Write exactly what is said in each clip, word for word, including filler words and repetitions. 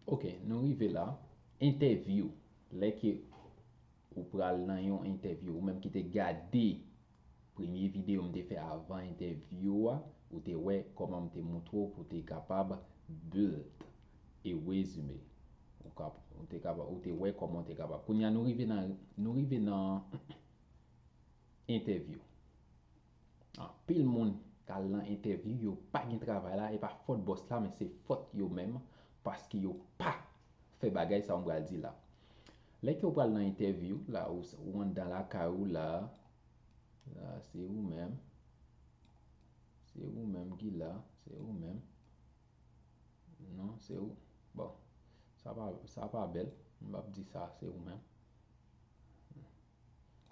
Ok, nou rive la. Entèvyou. Lè ke ou pral nan yon entèvyou, ou menm ki te gade premye videyo m te fè avan entèvyou a, ou te wè kòman m te montre w pou w te kapab build a resume. Ou, kap, ou te kapab, ou te wè kòman w te kapab. Kounye a nou rive nan, nou rive nan entèvyou. Anpil moun k al nan entèvyou, yo pa gen travay la, e pa fòt bòs la, men se fòt yo menm, paske yo pa fè bagay sa m pral di la. Lè ke w pral nan entèvyou, la ou, ou anndan lakay ou la, la se ou menm, se ou menm ki la, se ou menm. Non, se ou. Bon, sa pa, sa pa bèl. M ap di sa, se ou menm.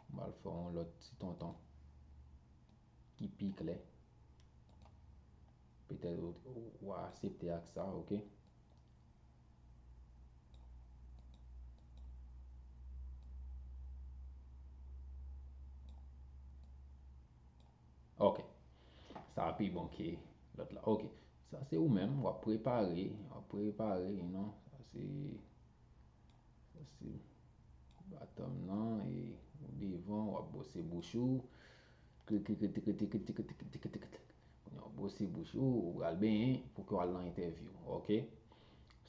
M pral fè yon lòt ti tonton ki pi klè. Petèt ou, ou, ou a aksepte ak sa, ok? Ok. Sa a pi bon ke lòt la. Ok. Sa se ou menm, w ap prepare, w ap prepare, you know. Sa se, sa se baton nan, e ou devan, w ap bwose bouch ou. Kri, kri, kri, kri, kri, kri, kri, kri, kri, kri, kri. Kounye a w bwose bouch ou, ou pral benyen pou ke w al nan entèvyou, ok?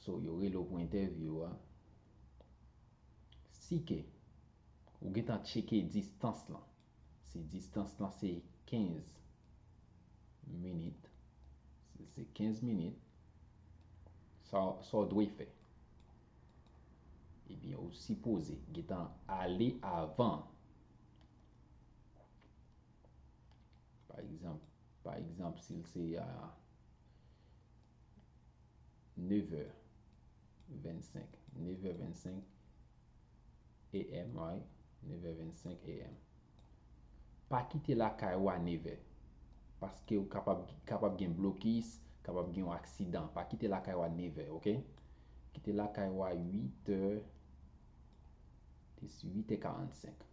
So, yo rele w pou entèvyou a. Si ke ou gentan tcheke distans lan, si distans lan se kenz minit, si se kenz minit, sa, sa w dwe fè? Ebyen, ou sipoze gentan ale avan. Pa egzanp, pa egzanp, si l se a nevè vennsenk, nevè vennsenk A M, right? Nevè vennsenk A M. Pa kite lakay ou a nevè. Paske ou kapab, kapab gen blokis, kapab gen yon aksidan. Pa kite lakay ou a nevè, ok? Kite lakay ou a uitè, dis, uitè karannsenk.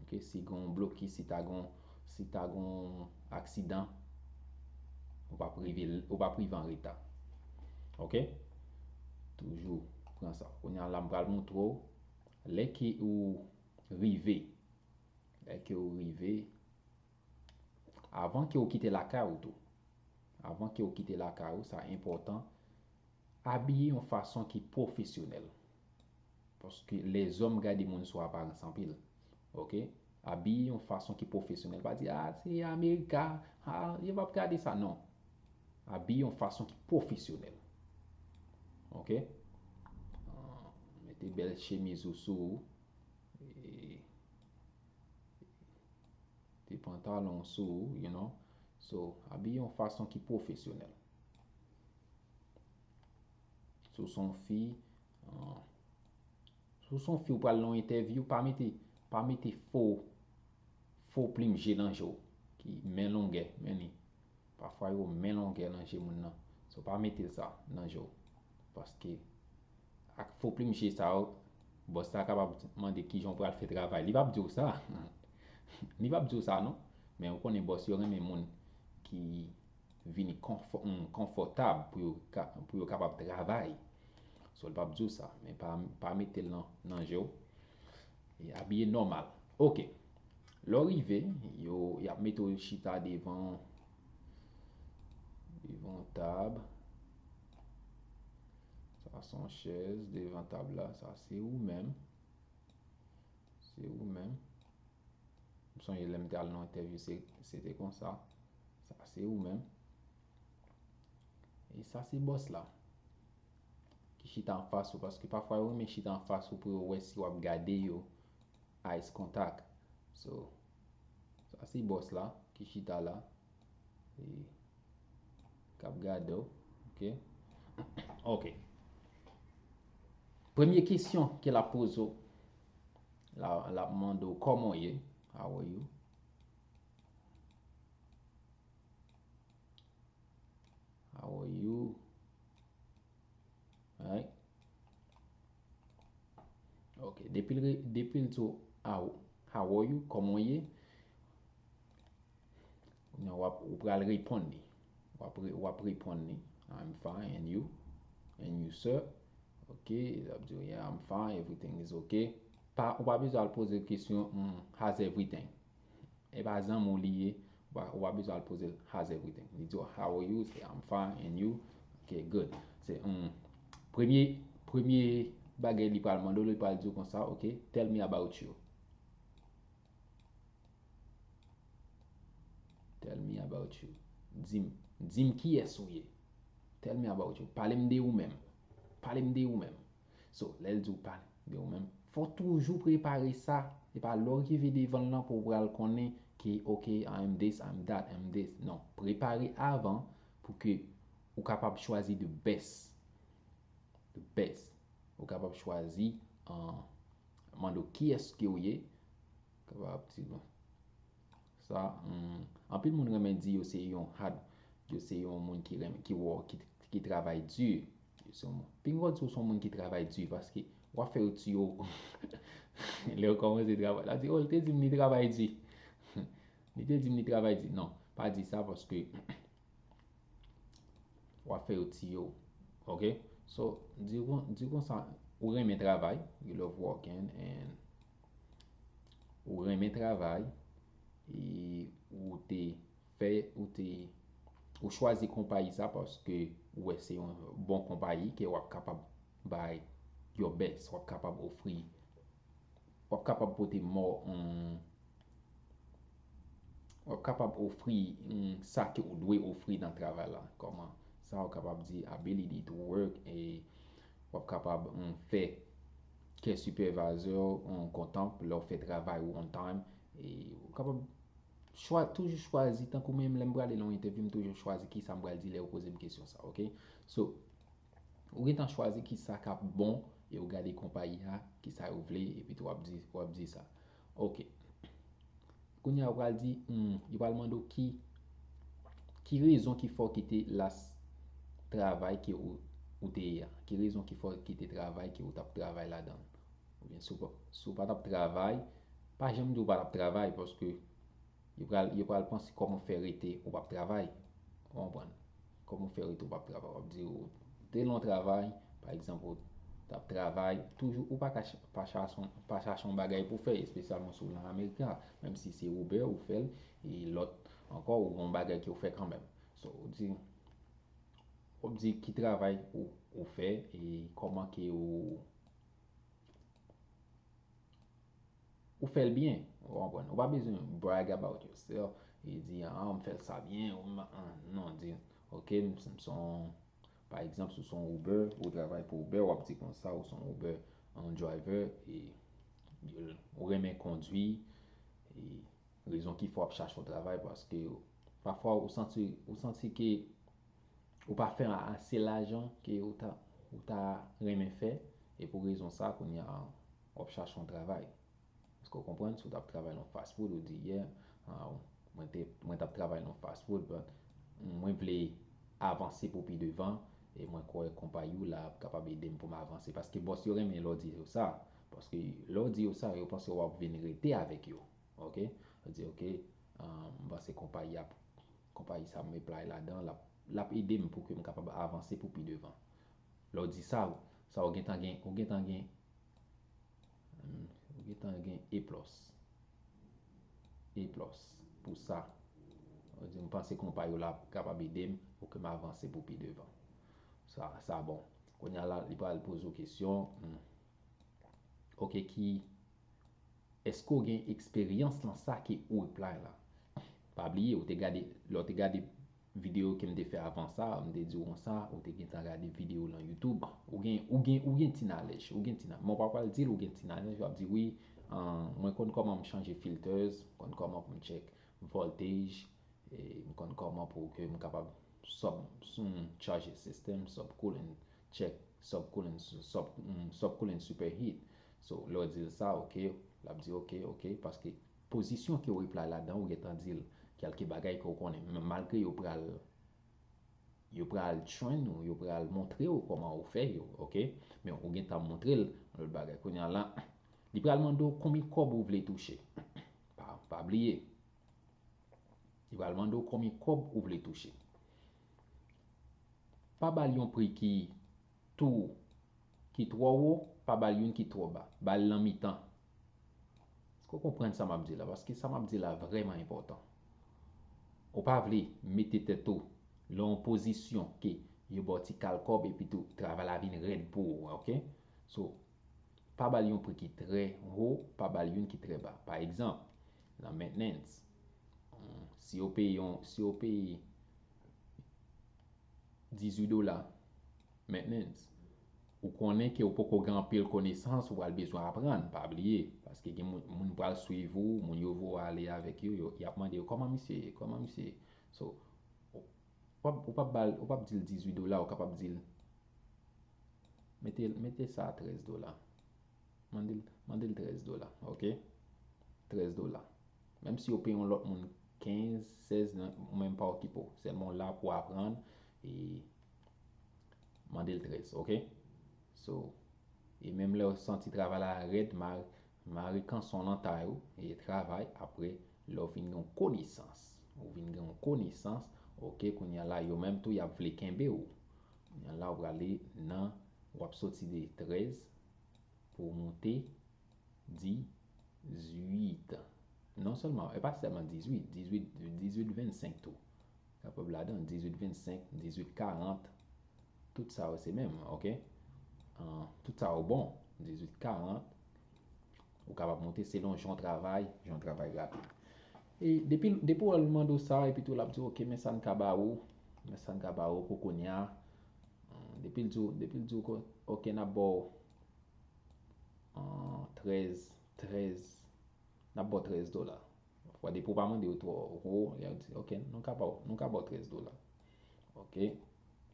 Ok, si gen yon blokis, si ta gen, si ta gen yon aksidan, ou p ap rive, ou p ap rive an reta. Ok? Toujou pran sa. Kounye a la, m pral montre w lè ke ou rive. Lè ke ou rive, avan ke ou kite lakay ou tou. Avan ke ou kite lakay ou, sa enpòtan. Abiye yon fason ki pwofesyonèl. Paske lèzòm gade moun sou aparans anpil. Ok? Abiye yon fason ki pwofesyonèl. Pa di, "Ah, se Amerika, ah, yo p ap gade sa." Non. Abiye yon fason ki pwofesyonèl. Ok? Ah, mete bèl chemiz ou sou ou. E, de pantalon sou ou, you know. So, abiye yon fason ki pwofesyonèl. Si w se yon fi, ah, si w se yon fi ou pral nan yon entèvyou, pa mete, pa mete fo, fo plim je nan je w, ki men longè, men li. Pafwa yo men longè nan je moun nan. So pa mete sa nan je w. Paske ak fo plim je sa yo, bòs la kapab mande kijan w pral fè travay. Li p ap di w sa. Li p ap di w sa non. Men ou konnen bòs yo renmen moun ki vini konfò-, mm, konfòtab pou yo ka, pou yo kapab travay. So, li p ap di w sa, men pa, pa mete l nan, nan je w. E abiye nòmal. Ok. Lè w rive, yo, y ap mete w chita devan, devan yon tab. Sa se yon chèz devan tab la. Sa se ou menm. Se ou menm. M sonje lè m te al nan entèvyou, se, se te konsa. Sa se ou menm. E sa se bòs la ki chita anfas ou, paske pafwa yo renmen chita anfas ou pou yo wè si w ap gade yo, eye contact. So, sa se bòs la ki chita la, e k ap gade w, ok? Ok. Premye kesyon ke l ap poze w, la, l ap mande w, "Kòman w ye? How are you?" How are you? Alright. Ok. Depi l re-, depi l di w, "How, how are you?" Kòman w ye? Kounye a w ap, ou pral reponn li. W ap re-, w ap reponn li. I'm fine, and you? And you, sir? Ok, l ap di w, yeah, I'm fine, everything is ok. Pa, ou pa bezwen al poze l kesyon, hmm, how's everything? E pa zanmi w li ye, ou pa, ou pa bezwen al poze l, how's everything? Li di w, how are you? Se, I'm fine, and you? Ok, good. Se, hmm, premye, premye bagay li pral mande w, li pral di w konsa, ok, tell me about you. Tell me about you. Di m, di m kiyès ou ye. Tell me about you. Pale m de ou menm. Pale m de ou menm. So, lè l di w pale m de ou menm, fò w toujou prepare sa. E pa lè w rive devan l lan pou w pral konnen ke, ok, I am this, I am that, I am this. Non, prepare avan pou ke ou kapab chwazi the best. The best. Ou kapab chwazi, uh, mande w kiyès ke w ye. Kapab di, bon. Sa, hmm, anpil moun renmen di yo se yon hard, yo se yon moun ki renmen, ki wò, ki, ki travay di. Yo se yon moun. Pinga w di w se yon moun ki travay di, paske w ap fè yo tiye w. Lè w kòmanse travay, l ap di, oh, li te di m li travay di. Li te di m li travay di. Non, pa di sa, paske w ap fè yo tiye w. Ok? So, di kon, di konsa, ou renmen travay, you love working, and ou renmen travay, e ou te fè, ou te, ou chwazi konpayi sa paske ou wè se yon bon konpayi ke w ap kapab bay your best, w ap kapab ofri, w ap kapab pote more, um, w ap kapab ofri, um, sa ke ou dwe ofri nan travay la. Kòman sa w kapab di ability to work, e w ap kapab, um, fè kè supervisor, um, kontan lè w fè travay ou on time, e w kapab chwa, toujou chwazi, tankou mwen menm lè m prale nan yon entèvyou, m toujou chwazi kisa m pral di lè yo poze m kesyon sa, ok? So, ou gentan chwazi kisa k ap bon, e ou gade konpayi a, kisa yo vle, epi tou w ap di, w ap di sa. Ok. Kounye a, ou pral di, hmm, yo pral mande w ki, ki rezon ki fè w kite last travay ke ou, ou te ye a. Ki rezon ki fè w kite travay ke ou t ap travay ladan l. Oubyen si w pa, si w pa t ap travay, pa janm di w pa t ap travay, paske yo pral, yo pral panse kòman w fè rete ou p ap travay. Ou konprann? Kòman w fè rete ou p ap travay? W ap di ou te nan yon travay, pa egzanp, ou t ap travay, toujou ou pa ka ch-, pa chache, pa chache yon bagay pou fè, espesyalman si w nan Amerika, menm si se Uber ou fè l, e lòt ankò, ou gen yon bagay ke w fè kanmenm. So, ou di, w ap di ki travay ou, ou fè, e kòman ke ou, ou fè l byen, ou konprann. Ou pa bezwen brag about yourself e di, ah, m fè l sa byen, ou m, ah, non, di, ok, m, m se yon, pa egzanp, si w se yon Uber, ou travay pou Uber, w ap di konsa, ou se yon Uber, yon driver, e ou renmen kondwi, e rezon ki fè w ap chache yon travay, paske pafwa ou santi, ou santi ke ou pa fè ase lajan ke ou ta, ou ta renmen fè, e pou rezon sa, kounye a, w ap chache yon travay. Èske w konprann? Si w t ap travay nan fast food, ou di, yeah, ah, mwen te, mwen t ap travay nan fast food, but mwen vle avanse pou pi devan, e mwen kwè konpayi w la ap kapab ede m pou m avanse. Paske bòs yo renmen lè w di yo sa. Paske lè w di yo sa, yo panse w ap vin rete avèk yo. Ok? Yo di, ok, ah, m panse konpayi ap, konpayi sa m apply ladan, l ap, l ap ede m pou ke m kapab avanse pou pi devan. Lè w di sa, sa w gentan gen, ou gentan gen, hmm, ou gentan gen A plus. A plus pou sa. Ou di, m panse konpayi w la ap kapab ede m pou ke m avanse pou pi devan. Sa, sa bon. Kounye a la, li pral poze w kesyon, hmm, ok, ki, èske w gen eksperyans nan sa ke ou apply la? Pa bliye, ou te gade, lè w te gade videyo ke m te fè avan sa, m te di w konsa, ou te gentan gade videyo lan YouTube. Ou gen, ou gen, ou gen ti knowledge, ou gen ti knowledge. Men w pa pral di l ou gen ti knowledge, w ap di, wi, ah, mwen konn kòman m chanje filters, m konn kòman pou m check voltage, e m konn kòman pou ke m kapab sub, sub charge system, sub cooling, check sub cooling, sub, mm, sub cooling superheat. So, lè w di l sa, ok, l ap di ok, ok, paske pozisyon ke w apply ladan, ou gentan di l kèlke bagay ke w konnen. Men malgre yo pral, yo pral train ou, yo pral montre w kòman ou fè yo, ok? Men ou gentan montre l yon lòt bagay. Kounye a la, li pral mande w konbyen kòb ou vle touche. Pa, pa bliye. Li pral mande w konbyen kòb ou vle touche. Pa ba l yon pri ki tou ki twò wo, pa ba l youn ki twò ba. Ba l nan mitan. Èske w konprann sa m ap di la? Paske sa m ap di la vrèman enpòtan. Ou pa vle mete tèt ou nan yon pozisyon ke yo ba w ti kal kòb epi tou travay la vin rèd pou ou, ok? So, pa ba l yon pri ki trè wo, pa ba l youn ki trè ba. Pa egzanp, nan maintenance, hmm, si yo peye yon, si yo peye dizuit dola, maintenance, ou konnen ke ou poko gen anpil konesans, ou pral bezwen aprann, pa bliye, paske gen moun, moun pral swiv ou, moun yo voye ale avèk yo, yo, y ap mande yo, "Kòman misye ye? Kòman misye ye?" So, ou p ap, ou p ap ba l, ou p ap di l dizuit dola, ou kapab di l, mete, mete sa a trèz dola. Mande l, mande l trèz dola, ok? Trèz dola. Menm si yo peye yon lòt moun kenz, sèz, nan, ou menm pa okipe w. Sèlman w la pou aprann e mande l trèz, ok? So, e menm lè w santi travay la rèd, mare, mare kanson nan tay ou e travay. Apre, lè w fin gen yon konesans, ou vin gen yon konesans, ok, kounye a la, yo menm tou, y ap vle kenbe w. Kounye a la, w prale nan, w ap soti de trèz pou w monte dizuit. Non sèlman, e pa sèlman dizuit, dizuit, dizuit vennsenk tou. Kapab ladan dizuit vennsenk, dizuit karant, tout sa yo se menm, ok? An, tout sa yo bon, dizuit karant, ou kapab monte selon jan w travay, jan w travay rapid. E depi, depi w mande w sa, epi tou l ap di w, "Ok, men sa n ka ba ou, men sa n ka ba ou pou kounye a." An, depi l di w, depi l di w, "Ok, n ap ba w, an, trèz, trèz, n ap ba w trèz dola." Fwa depi w pa mande yo twò wo, y ap di, "Ok, nou ka ba w, nou ka ba w trèz dola." Ok?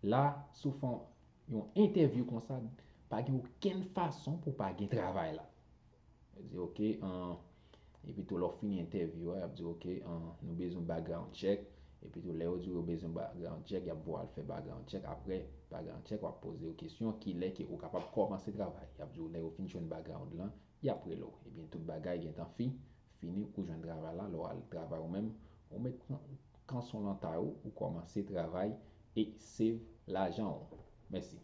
La, si w fè yon entèvyou konsa, pa gen okenn fason pou w pa gen travay la. Yo di, "Ok, an," epi tou lè w fini entèvyou a, y ap di, "Ok, an, nou bezwen background check." Epi tou lè yo di w yo bezwen background check, y ap voye w al fè background check. Apre background check, w ap poze yo kesyon, kilè ke ou kapab kòmanse travay. Y ap di w lè yo fin jwenn background lan, y ap rele w. Ebyen, tout bagay gentan fi, fini, ou jwenn travay la, lè w al travay ou menm, ou met kan-, kanson nan tay ou, ou kòmanse travay e save lajan ou. Mèsi.